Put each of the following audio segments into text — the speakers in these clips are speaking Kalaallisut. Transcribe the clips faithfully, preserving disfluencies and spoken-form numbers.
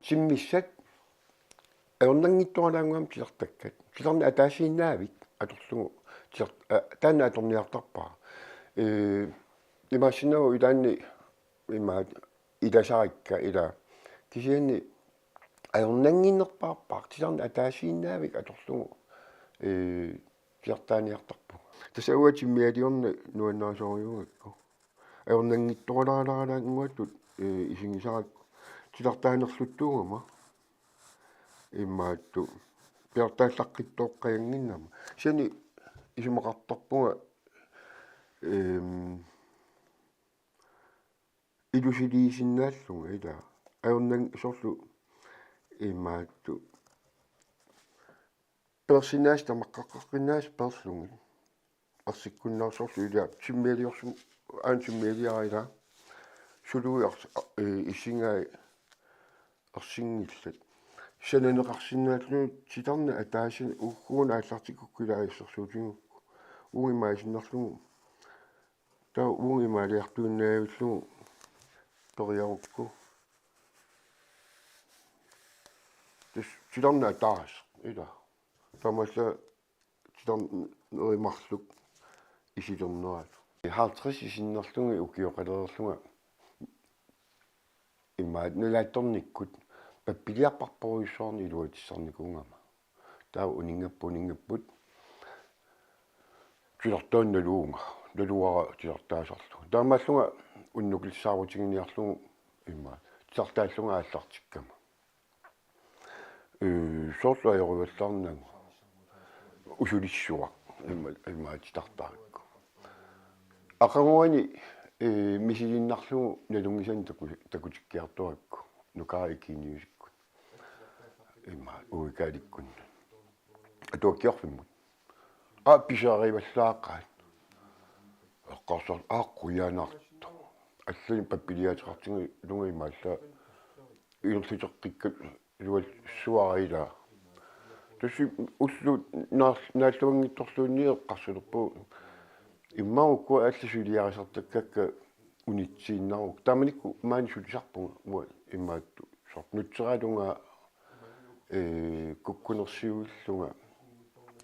Timmissat ajornanngitsuaralaannguamik titartakkat. Titarneq ataasiinnaavik atorlugu. Titar-, a-, taanna atorniartarpara. Ee, imaassinnaavoq ilaanni imaat ilasarikka ilaa. Kisianni ajornannginnerpaarpaaq titarneq ataasiinnaavik atorlugu. Ee, titartaaniartarpugut. Tassa uanga timmialiorneq nuannarisorujussuugakku. Ajornanngitsuaralaannguattut, ee, isigisarakku. Titartaanerluttuugama. Imaattoq. Piartaallaqqittoqqajanginnama. Kisianni isumaqartarpunga, eem, ilusiliisinnaallunga ilaa. Ajornanngilaq soorlu imaattoq. Peersinnaasut tamaqqaqqaqqinnaasut peerlugit. Ersikkunnaarsorlu ilaa timmialiorsuuvoq aana timmialiara ilaa. Suluit ers-, ee, isigai ersinngillat. Sananeqarsinnaallugit titarneq ataaseq ugguuna aallartikkukku ilaa assersuutigigukku. Uunga imaaliinnarlugu. Taava uunga imaaliartuinnavillugu periarukku. Tassa titarneq ataaseq ilaa. Taamaallaat titarnerit marluk isilernerat. Halvtreds isinnerlugit ukioqalereerlunga imaat nalaatsornikkut pappiliarparporujussuarnik iluatissarnikuugama. Taava uninngapput, uninngapput. Titartaannaluunga, naluara titartaasarlugu. Taamaallunga unnukkut saarutiginiarlugu imaat. Titartaallunga aallartikkama. Ee, soorlu ajorivallaarnagu. Usulissuaq, ima, imaat titartarakku. Aqaguani, ee, misiliinnarlugu nalunngisanik taku-, takutikkiartorakku. Nukaara ikiiniusikkut. Imaat, uikalikkunni. Atuakkiorfimmut. Aa, pisarivallaaqaat. Eqqarsarlugu, aa, qujanartoq. Allanik pappiliaateqartigalunga imaallaat. Ilerluteqqikka iluatsuara ilaa. Tassa ullut naar-, naalluanngitsorluunniit eqqarsalerpugut. Immaqa uku allat suliarisartakkakka unitsiinnaruk. Taamanikkut maani sulisarpunga uanga imaattoq. Soorlu nutseraallunga, ee, kukkunersiuillunga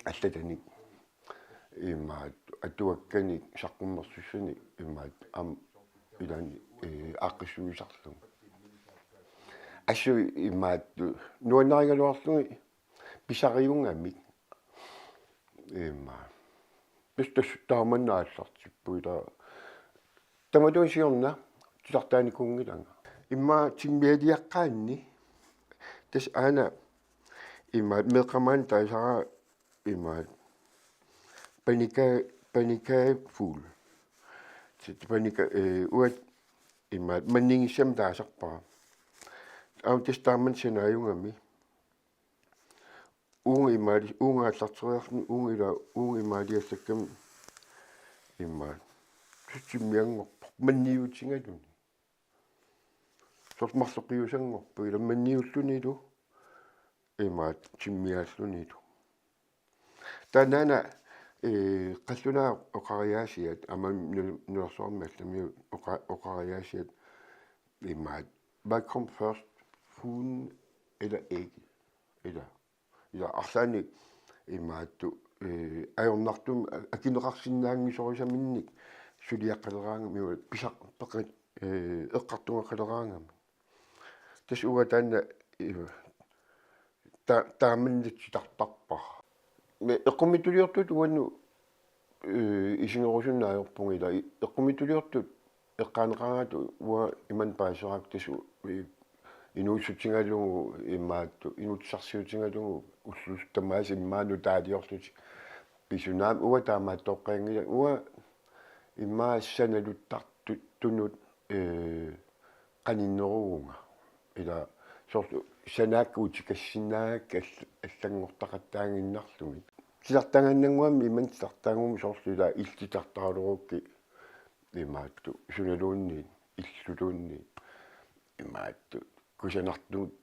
allatanik. Imaat atuakkanik saqqummersussanik imaat aamma ilaanni, ee, aaqqissuisarlugu. Assut imaat nuannarigaluarlugit pisariugamik. Imaat. Tassa, tassa taamani aallartippugut ilaa. Tamatuma siorna titartaanikuunngilanga. Immaqa timmialiaqqaanni. Tassa aana imaat meeqqat maani taasara imaat panika-, panikagefuld. Tassa panika-, ee, uanga imaat manningissamik taasarpara. Aamma tassa taamani sanaajugami. Uunga imaali-, uunga aallarteriarluni, uunga ilaa, uunga imaaliassakkami imaat. Tassa timmianngorpoq, manniutigaluni. Soorlu marloqiusanngorpoq, ilaa manniullunilu, imaat timmiaallunilu. Taannaana, ee, qallunaat oqariaasiat, aamma nu-, nunarsuarmi allamiut oqa-, oqariaasiat, imaat, hvad kom først, hønen eller ægget? Ilaa. Ilaa arlaannik imaattoq, ee, ajornartumik a-, akineqarsinnaanngisorisaminnik suliaqqaleraangami, imaat pisaq peqat, ee, eqqartugaqaleraangami. Tassa uanga taanna, ee, ta-, taamani titartarpara. Me eqqumiitsuliortut uannut ee, isigerusunneq ajorpunga ilaa, i-, eqqumiitsuliortut eqqaaneqaraangat uanga imannak paaseraakku tassa, ee, inuussutigalugu imaattoq, inuussutissarsiutigalugu ullut tamaasa immaqa nutaaliorlutik. Pisunaam uanga taamaattoqqajanngilanga, uanga immaqa sanaluttartunut, ee, qaninneruvunga. Ilaa soorlu sanaakka utikassinnaagakka all-, allanngortaqattaaginnarlugit. Titartagaannannguamik imannak titartaguguma soorlu ilaa illit titartaraluarukkit imaattoq sunaluunniit, illuluunniit imaattoq kusanartumut,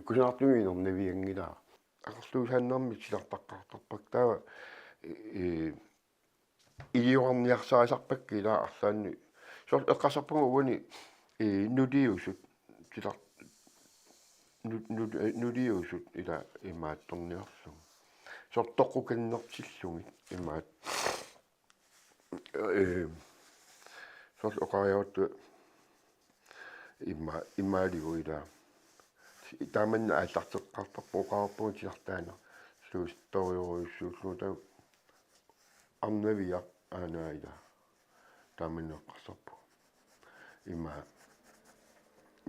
kusanartumut inernavianngilara. Aqerluusaannarmik titartaqqaartarpakka taava, ee, iliorniarsarisarpakka ilaa arlaanni. Soorlu eqqarsarpunga uani, ee, nuliusut titar-, nu-, nu-, nuliusut ila imaattorniarlugu. Soorlu toqqukannertillugit imaat. Ee, soorlu oqariarutta ima-, imaaligu ila. Taamanna aallarteqqaartarpoq oqarpunga titartaaneq. Suustorujorujussuullugu taava arnaviaq aana ila. Taamanna eqqarsarpunga. Ima,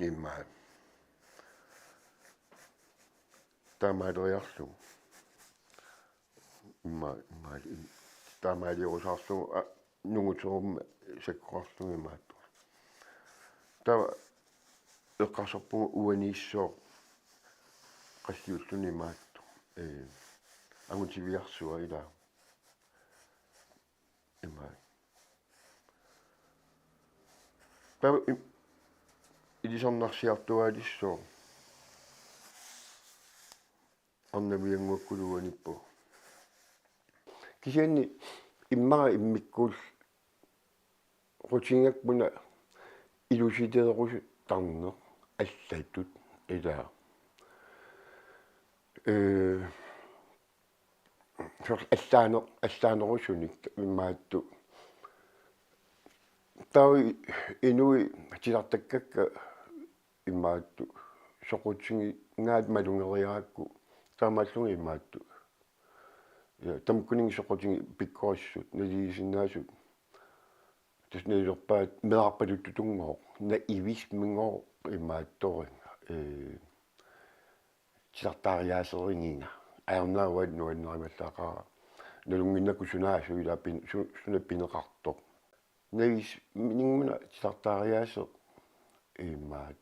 ima. Taamaaleriarlugu. Ima, ima, taamaaliusaarlugu, a, nunguterumma sakkorarlugu imaattoq. Taava eqqarsarpunga uaniissooq qassiulluni imaattoq. Ee, angutiviarsua ila. Ima. Taava im-, ilisarnarsiartuaalissooq. Arnaviannguakkuluunniippoq. Kisianni immaqa immikkuullutigigakku una ilusileerusutarneq allatut ila. Ee, soorlu allaaner-, allaanerusunik imaattoq. Taava inuit titartakkakka imaattoq soqutigingaat malugeriarakku taamaallunga imaattoq. Ja, tamakkununnga soqutigineq pikkorissut, naligisinnaasut. Tassa nalilerpaat meerarpaluttutunngooq, naivismigooq imaattoringa. Ee, titartaariaaserigiga. Ajornaaruit nuannarimallaaqaara. Nalunnginnakku sunaasut ila pin-, su-, suna pineqartoq. Naivisminnguuna titartaariaaseq imaat.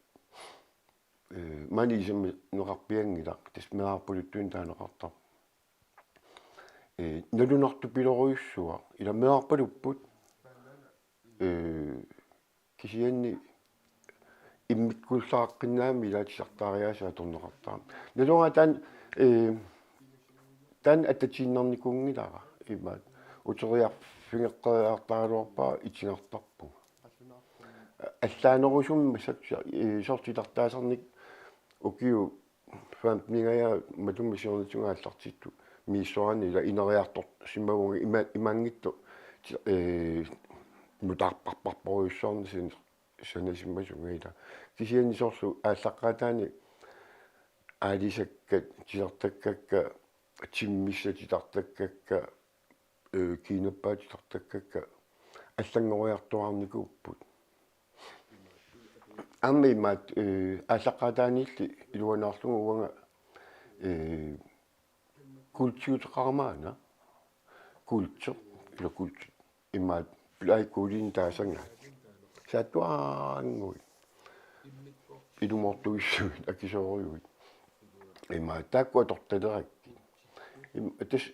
Ee, maani isummeqarpianngilaq, tassa meerarpaluttunik taaneqartarpoq. Ee, nalunartupilorujussuaq, ila meerarpalupput. Ee, kisianni immikkuullaqqinnaami ila titartaariaaseq atorneqartarami. Naluara taanna, ee, taanna attatiinnarnikuunngilara, imaat, uteriarfigeqqeriartaraluarpara itigartarpunga. Allaanerusumik massakkut, ee, soorlu titartaasarneq ukiut femten-ingajaat matuma siornatigut aallartittut misissuarani ila ineriartorsimavunga ima-, imaanngitsoq ti-, ee, nutaarparparparujussuarnik san-, sanasimasunga ila. Kisianni soorlu aallaqqaataani aalisakkat titartakkakka, timmissat titartakkakka, ee, kiinappaat titartakkakka allanngoriartuaarnikuupput. Aamma imaat, ee, aallaqqaataaniilli iluanaarlugu uanga, ee, kultiuteqarama una, kulti, ila kulti, imaat, plejekuulinik taasagaat. Saattuaannguit. Ilumoortuissuit, akisoorujuit. Imaat, taakku atortalerakkit. Im-, tassa,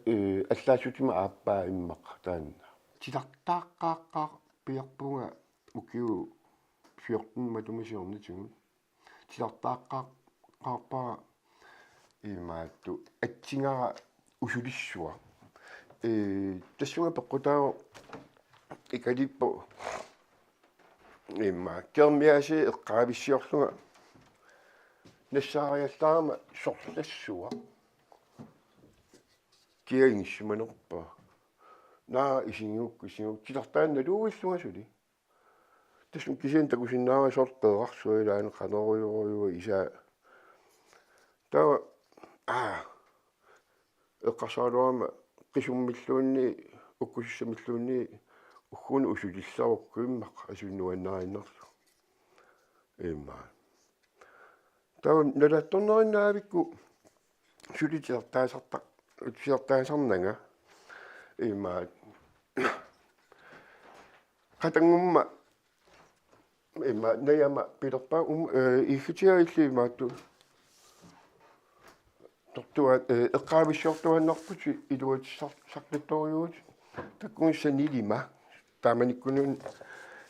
ee, allaassutsimik aappaa immaqa taanna. Titartaaqqaaqqaarpiarpunga ukiut fjorten matuma siornatigut. Titartaaqqaarpara imaattoq atsigara usulissuaq. Ee, tassunga peqqutaavoq Ikalippoq immaqa kermiasi eqqaavissiorlunga nassaariallarama sorlassuaq. Kia ingissimanerpa. Naa isigigukku, isigigukku. Titartaannaluuillunga suli. Tassami kisianni takusinnaavara soorlu peerarsuaq ilaanni qanerujorujuaq isaa. Taava, aa, eqqarsaraluarama qisummilluunniit, ukkusissamilluunniit, ugguuna usulillarukkit immaqa asunuannariinnarlu. Immaqa. Taava nalaatsornerinnaavikku suli titartaasarta-, titartaasarnanga. Immaqa. Qatanngumma immaqa najama pilerpaa um-, ee, iffitiga illit imaattoq. Tortuaat, ee, eqqaavissiortuaannarputit iluatissar-, saqqittorujuuvutit. Takkugu sanilima. Taamanikkununa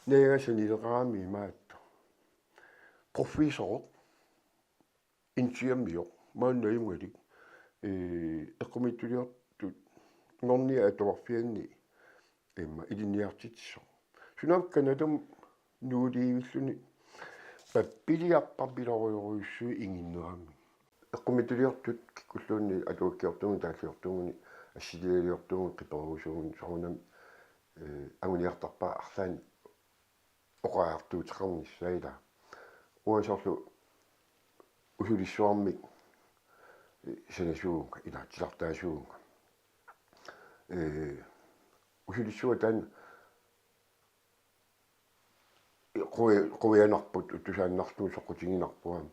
najagaq sanileqarami imaattoq. Professor. Intiamioq, maani najugalik, ee, eqqumiitsuliortut Norniat atuarfianni, immaqa ilinniartitsisoq. Sunaaffa Canadamut nuuliivilluni Pappiliarpapilorujorujussuit inginneramik. Eqqumiitsuliortut kikkulluunniit atuakkiortuugunik, taalliortuugunik, assilialiortuugunik, qiperusuugunik, soorunami, eh, anguniartarpaat arlaannik oqariartuuteqarnissaa ilaa. Uanga soorlu usulissuarmik, eh, sanasuuvunga, ilaa, titartaasuuvunga. Eh, usulissuaq taanna qui-, quianarput, utusaannarlugu soqutiginarpoq aamma.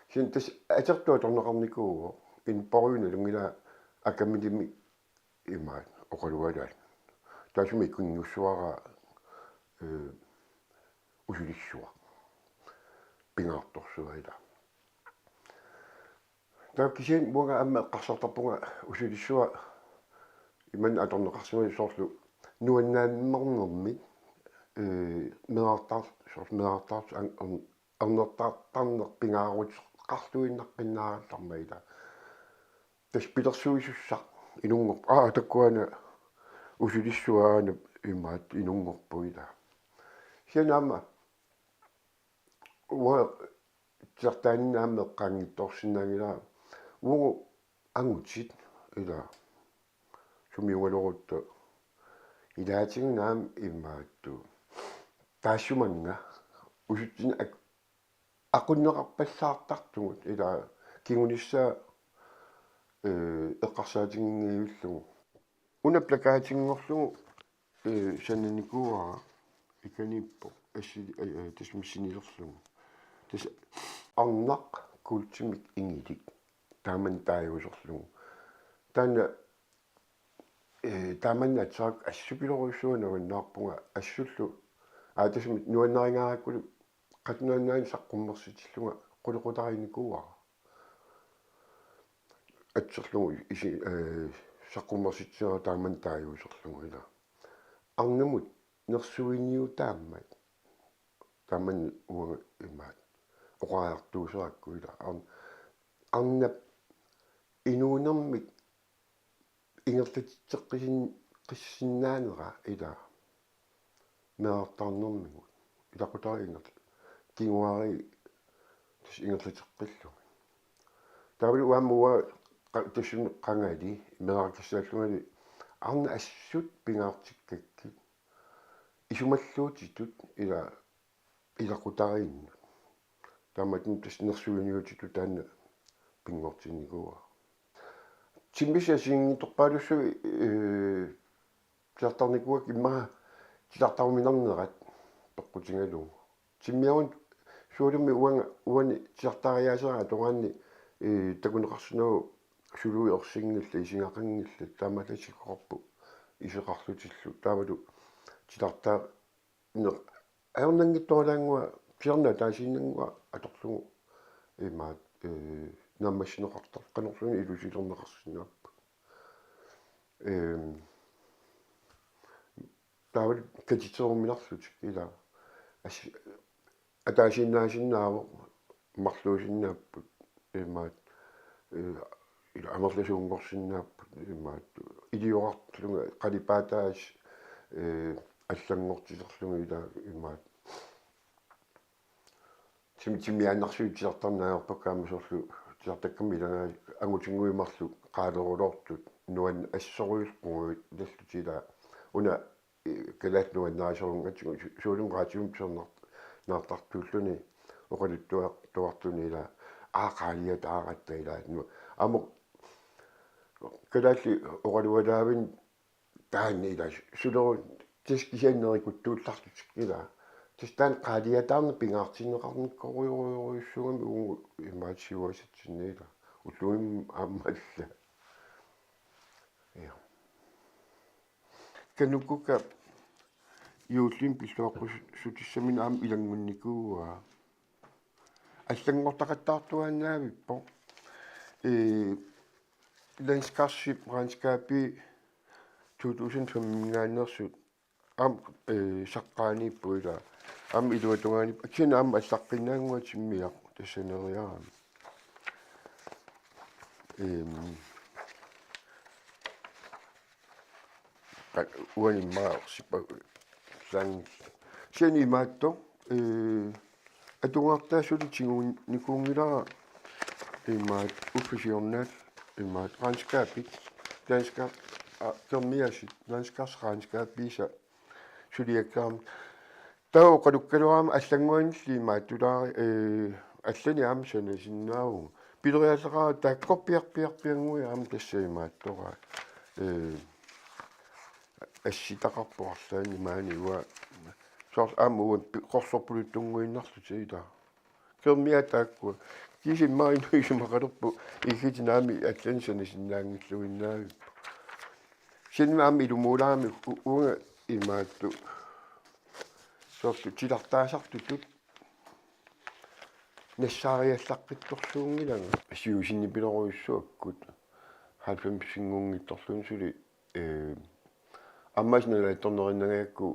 Kisianni tassa atertut atorneqarnikuuvoq, inuppassuit nalunngilaat akkamilimi imaat oqalualaat. Taassuma ikinngussuara, eh, usulissuaq. Pingaartorsuaq ilaa. Taava kisianni uanga aamma eqqarsartarpunga usulissuaq imanna atorneqarsimavoq soorlu nuannaammernermik, eh, meerartaar-, soorlu meerartaartut an-, an-, ernertartarneq pingaaruteqarluinnaqqinnaarallarmat ilaa. Tassa pilersuisussaq inunngorpoq. Aa, takuana usulissuaq aana imaat inunngorpoq ilaa. Kisianni aamma uanga titartaaninni aamma eqqaanngitsoorsinnaanngilara uagut angutit ilaa. Sumiugaluarutta ilaatigut aamma imaattut. Taassumannga usutsinnut ak-, aqunneqarpallaartartugut ilaa kingunissaa, eh, eqqarsaatiginngivillugu. Una plakatinngorlugu, eh, sananikuuara ikaniippoq assi-, eh, eh, tassa missililerlugu. Tassa arnaq kuultimik ingilik. Taamani taaguuserlugu. Taanna, eh, taamani aatsaat assupilorujussuaq nuannaarpunga assullu. Aa, tassami nuannarigaarakkulu qatnuannaani saqqummersitsillunga qulequtariinikuuara. Atserlugu isi-, eh, saqqummersitsigaara taamani taaguuserlugu ilaa. Arnamut nersuiniutaammat. Taamani uanga imaat oqariartuuserakku ilaa. Arn-, arnap inuunermik ingerlatitseqqisin-, qissinnaanera ilaa. Meerartaarnermigut. Ilaqutariit ingerl-, kinguaariit tassa ingerlateqqillugit. Taavalu aamma uanga qa-, tassunga qangali, meerarkissaallungali, arnat assut pingaartikkakkit. Isumalluutitut ilaa ilaqutariinnut. Taamaattumik tassa nersuiniutitut taanna pinngortinnikuuara. Timmissat assigiinngitsorpaalussuit, eh, titartarnikuuakka immaqa titartaruminarnerat peqqutigalugu. Timmiarun suulimi uanga, uani titartariaasera atoraanni, eh, takuneqarsinnaavoq suluit ersinngillat, isigaqanngillat, taamaallaat isikkoqarput iseqarlutillu. Taavalu titartaa-, neq-, ajornanngitsoorlaannguaq, kisianni ataasiinnannguaq atorlugu imaat, eh, naammassineqartartoq qanorluunniit ilusilerneqarsinnaapput. Ehm, taavalu katiteruminarlutik ilaa. As-, ataasiinnaasinnaavoq, marluusinnaapput imaat, eh, ila amerlasuunngorsinnaapput imaat, iliorarlunga qalipaataat, eh, allanngortilerlunga ilaa imaat. Tim-, timmiaannarsuit titartarneq ajorpakka aamma soorlu titartakkamik ilagaat angutinnguit marluk qaaleruloortut nuann-, assorujussuuguit ilaallutik ilaa. Una, eh, kalaallit nuannarisorungatsigu su-, suullumi raatiumi pisarnaq-, naartartuulluni oqaluttuar-, tuarluni ilaa. Aa, qaaliataaratta ilaa. Nu-, aamma kalaallit oqalualaavinnut taanna ilaa su-, suleru tassa kisianni nerikuttuullarlutik ilaa. Tassa taanna qaaliataarneq pingaartinneqarnikkorujorujussuugami uagut imaat siuaasatsinni ilaa. Ullumi aamma alla. Ja. Kanukkukka juullimi pilluaqqussutissaminut aamma ilanngunnikuuaa. Allanngortaqattaartuaannavippoq. Ee, Landskarsi regnskabi to tusind fem-minngaanneersut aamma, ee, saqqaaniippoq ilaa. Aamma iluatungaani, kisianni aamma allaqqinnaannguaq timmiaq tassaneriarami. Ehm, qa-, uani immaqa orsipa-, lang-, kisianni imaattoq, ee, atugartaa suli tigunnikuunngilara imaattoq uffissiornaat imaattoq regnskabit danskar a- kermiasit danskars regnskabisa suliakkaarmat. Taava oqalukkaluarama allannguanilli imaattulaari ee allanik aamma sanasinnaavunga. Pilerialleqaara taakkorpiarpiarpiannguit aamma tassa imaattoraa ee assitaqarpoq arlaanni maani uanga. Soorlu aamma uanga pi- qorsorpaluttunnguinnarlutik ilaa. Kermiaat taakkua. Kisimmaa inuit isumaqalerput ikitit naamik allanik sanasinnaanngilluinnaavipput. Kisianni aamma ilumuulaarami u- uanga imaattoq soorlu titartaasartutut nassaariallaqqittorsuunngilanga. Siusinnipilerujussuakkut halvfemsinngunngitsorluunniit suli ee aamma sinalaattornerinnagakku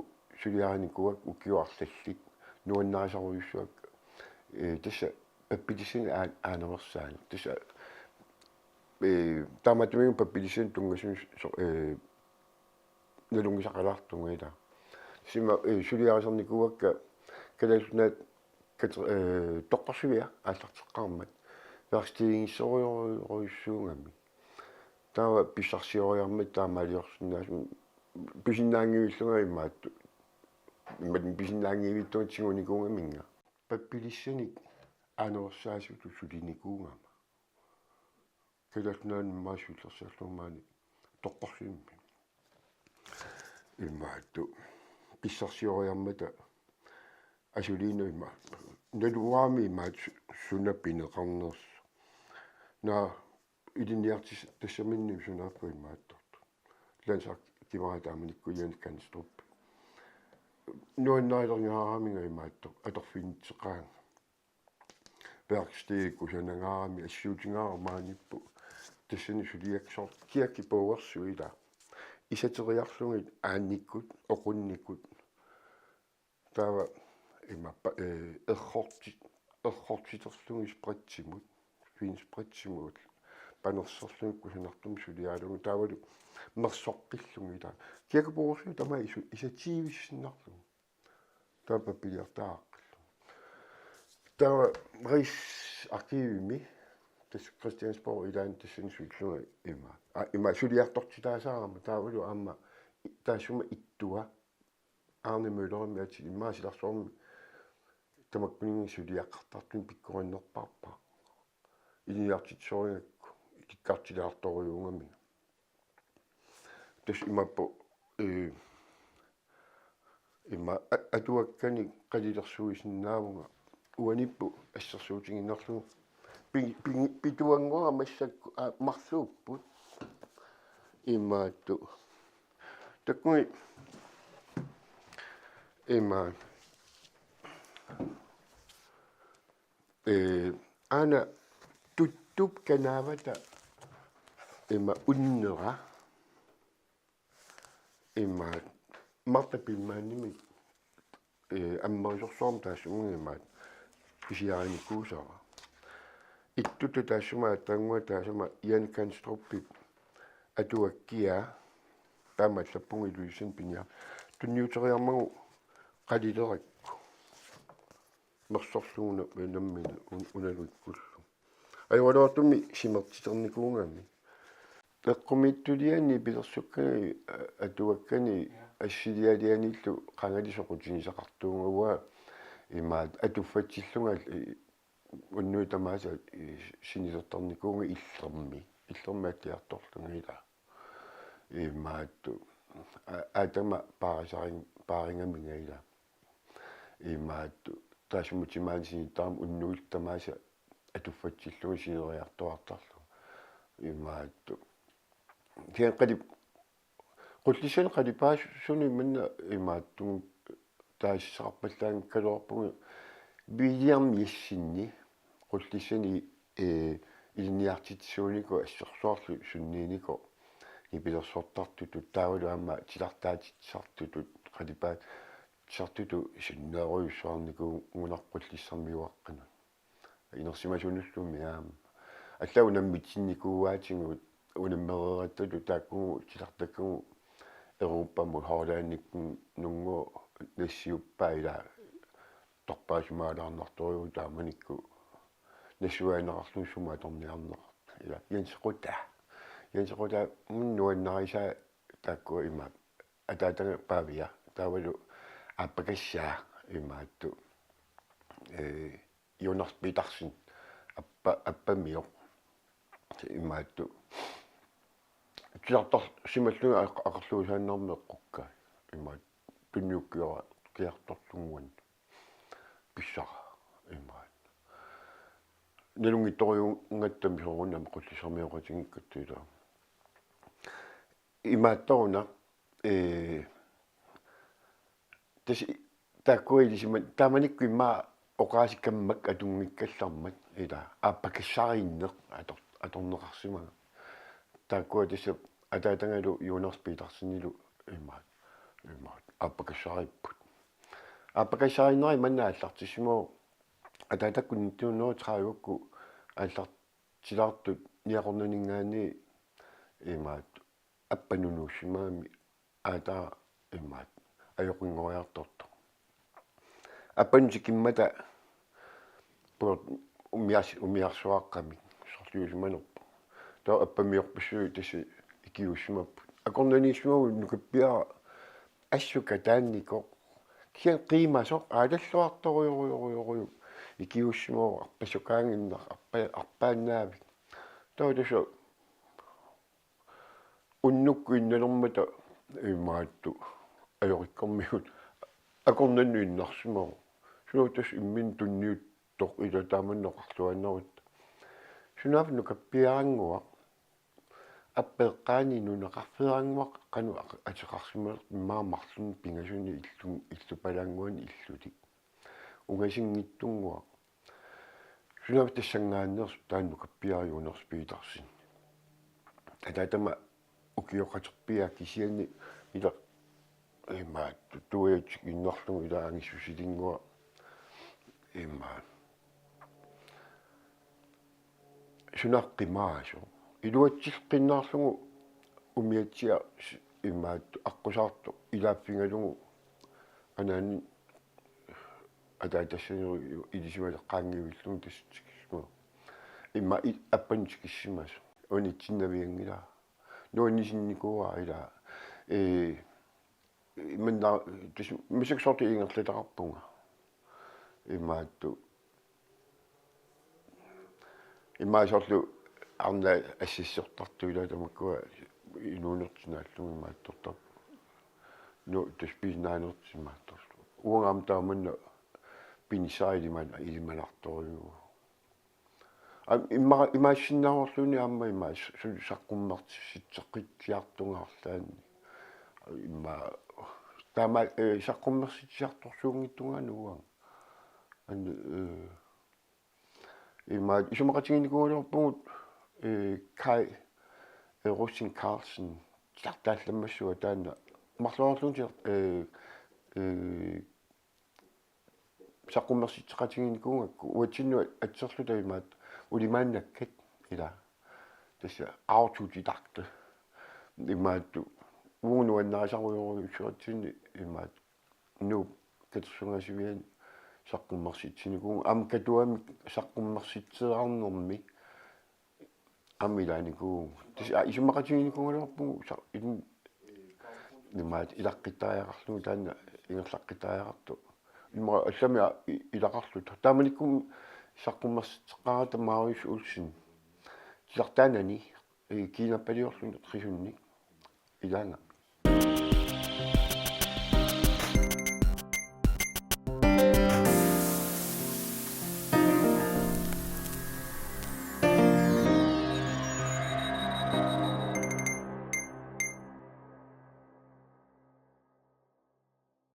suliarinikuuakka ukiut arlallit nuannarisarujussuakka ee tassa pappilissanik aa- aanaversaanik. Tassa ee taamaattumik pappilissanik tunngasunik so- ee nalunngisaqalaartunga ilaa. Sima ee suliarisarnikuuakka Kalaallit Nunaat kate- ee toqqorsivia aallarteqqaarmat værkstedinngissoriarujussuugami. Taava pissarsioriarmat taamaaliorsinnaasumik pisinnaanngivillunga imaattoq. Imaattoq pisinnaanngivittunga tigunikuugaminnga. Pappilissanik aanaversaasutut sulinikuugama. Kalaallit Nunaanni maani siullersaallunga maani toqqorsivimmi. Imaattoq pissarsioriarmata asuliinnaq ima naluarami imaattoq su- suna pineqarnersoq. Naa ilinniartitassaminnut sunaappa imaattortoq. Landsarkivaat taamanikkut Jens Kanstrup. Nuannarilerngaaramigami imaattoq atorfinitseqaanga. Værkstedip kusanangaarami assiutigaara maaniippoq. Tassani suliaksoq kiakkut poorsuit ilaa. Isateriarlugit aannikkut, oqunnikkut. Taava imappa ee errorti- errortiterlugit spritsimut, finspritsimuullu panerserlugit kusanartumik suliaralugit taavalu mersoqqillugit ilaa. Kiakkut poorsuit tamaat isu- isatiivissinnarlugit. Taava pappilertaaqqillugit. Taava Rigsarkivimi tassa Christiansborg ilaanni tassani sullunga ima. Aa, ima suliartortitaasaarama taavalu aamma i- taassuma ittua Arne Møllerimik atit immaqa silarsuarmi tamakkuninnga suliaqartartunik pikkorinnerpaarpara. Ilinniartitsisorigakkit ikikkartilaartorujuugamiga. Tassa imaappoq ee ima a- atuakkanik qalilersuisinnaavunga uaniippoq assersuutigiinnarlugu. Pi- pi- pituannguara massakkut aa marluupput. Imaattoq. Takkuit ima ee aana tuttup kanaavata ima unnera. Imaattoq Marta Biilmannimit ee ammerisorsuarmik taassumunnga imaattoq pisiarinikuusara. Ittutut taassuma aatsaannguaq taassuma Jens Kanstrupip atuakkiaa taama allappunga Ilulissani piniartoq. Tunniuteriarmagu qalilerakku. Mersorlugu una- nammineq un- unalu ikkullugu. Ajoraluartumik simertiternikuugami. Eqqumiitsuliani pilersukkani a- atuakkani assilialianillu qangali soqutigisaqartuugama imaattoq atuffatsillunga i- unnuit tamaasa i- sinilertarnikuuvunga illermi. Illermi attiartorlunga ilaa. Imaattoq a- aatama paarisarin- paarigaminga ilaa. Imaattoq taassuma timaani sinittarama unnuillu tamaasa atuffatsillunga sineriartuaartarlunga. Imaattoq. Kisianni qalip- Qullissani qalipaasuni manna imaattumik taasisaqarpallaanngikkaluarpunga William Jesseni Qullissani ee ilinniartitsisuunikoq assersuarlu sunniinikoq nipilersortartutut taavalu aamma titartaatitsisartutut qalipaat- -tisartutut sunneerujussuarnikuugunarpoq Qullissarmiuaqqanut. Inersimasunulluunniit aamma. Allaat unammitsinnikuuaatigut unammereerattutut taakkununnga titartakkagut Europamut Hollandikkut nungu nassiuppaa ilaa torpaasimaalaarnartorujuuvoq taamanikkut nassuiaaneqarluni sumut atorniarneq. Ila Jensi Qutaa. Jensi Qutaa, mm, nuannarisaa taakkua imaat. Ataataga Paavia, taavalu aappakassaa imaattoq. Ee, Jonas Petersen, appa-, appamioq imaattoq. Titartarsimallunga aq-, aqerluusaannarmi eqqukkai. Imaat tunniukkiorartorlunnguanni. Pissara imaat. Nalunngitsorujuugatta soorunami Qullissarmioqatigiikkatta ila. Imaattoruna, ee, tassa taakkua ilisimat-, taamanikkut immaqa oqaasikammak atunngikkallarmat ila aappakassariinneq ator-, atorneqarsimanga. Taakkua tassa ataatagalu Jonas Petersenilu imaat, imaat, aappakassariipput. Aappakassariinneri manna aallartissimavoq ataatakkut nitten hundrede og tredive-kkut aallartilaartut Niaqornaninngaanniit imaat appa nunuussimagami aataga imaat ajoqinngoriartortoq. Appanut tikimmata puut umiars-, umiarsuaqqamik sorliusimanerpoq. Taava appamiorpassuit tassa ikiuussimapput. Akornanniissimavoq nukappiaraq assut kataannikoq. Kisianni qiimasoq aatalluartorujorujorujorujuk. Ikiuussimavoq arpassukaannginnaq arpa-, arpaannaavik. Taava tassa unnukkut innalermata imaattoq ajorikkormigut akornannut innarsimavoq. Sunaaffa tassa imminut tunniuttoq ila taamannak oqarluaannarutta. Sunaaffa nukappiarannguaq appa eqqaani nunaqarfeerannguaq qanoq aq-, ateqarsimanersoq immaqa marlunnik pingasunik illun-, illupalaannguanik illutik. Ungasinngitsunnguaq. Sunaaffa tassanngaanneersoq taanna nukappiaraq Jonas Petersen. Ataatama ukioqaterpiaa kisianni ila imaattoq tuajatik innarlugu ila angissusilinnguaq imaattoq. Sunaaffa qimaasoq. Iluatsilluinnarlugu umiatsiaq s-, imaattoq aqqusaartoq ilaaffigalugu anaanani ataatassani ilisimasat qaangiuillugu tassa tikissimasoq. Immaqa i-, appanut tikissimasoq. Unitsinnavianngilaq. Nuannisinnikuuara ila. Ee, imanna tassa massakkut soorlu ingerlataqarpunga. Imaattoq. Immaqa soorlu arnat assassortartut ila tamakkua inuunertik naallugu imaattortarput. Nu tassa pisinnaannertik imaattortarput. Uanga aamma taamanna pinissaq ilima-, ilimanartorujuuvoq. Aamma imma-, imaassinnaavorluunniit aamma ima s-, su-, saqqummersitseqqitsiartunga arlaanni. Imma taama, ee, saqqummersitsiartorsuunngitsunga uanga. An-, ee, immaqa isumaqatiginikuugaluarpugut, ee, Kaj, ee, Rosing Carlsen, titartaallammassua taanna. Marluarlugu titar-, ee, ee, saqqummersitseqatiginikuugakku uatsinnut atserluta imaattoq ulimaannakkat ila. Tassa autodidakte. Imaattoq uagut nuannarisarujorujussuatsinni imaattoq Nuup katersugaasiviani saqqummersitsinikuuvugut. Aamma Katuami saqqummersitsereernermi aamma ilaanikuuvugut. Tassa, aa, isumaqatiginikuugaluarpugut sa-, ilin-, imaattoq ilaqqittariaqarlugu taanna ingerlaqqittariaqartoq. Immaqa allami a-, i-, ilaqarluta. Taamanikkut saqqummersitseqqaarata Marius Olsen. Titartaanani, ee, kiinappaliorluni qisunnik. Ilaana.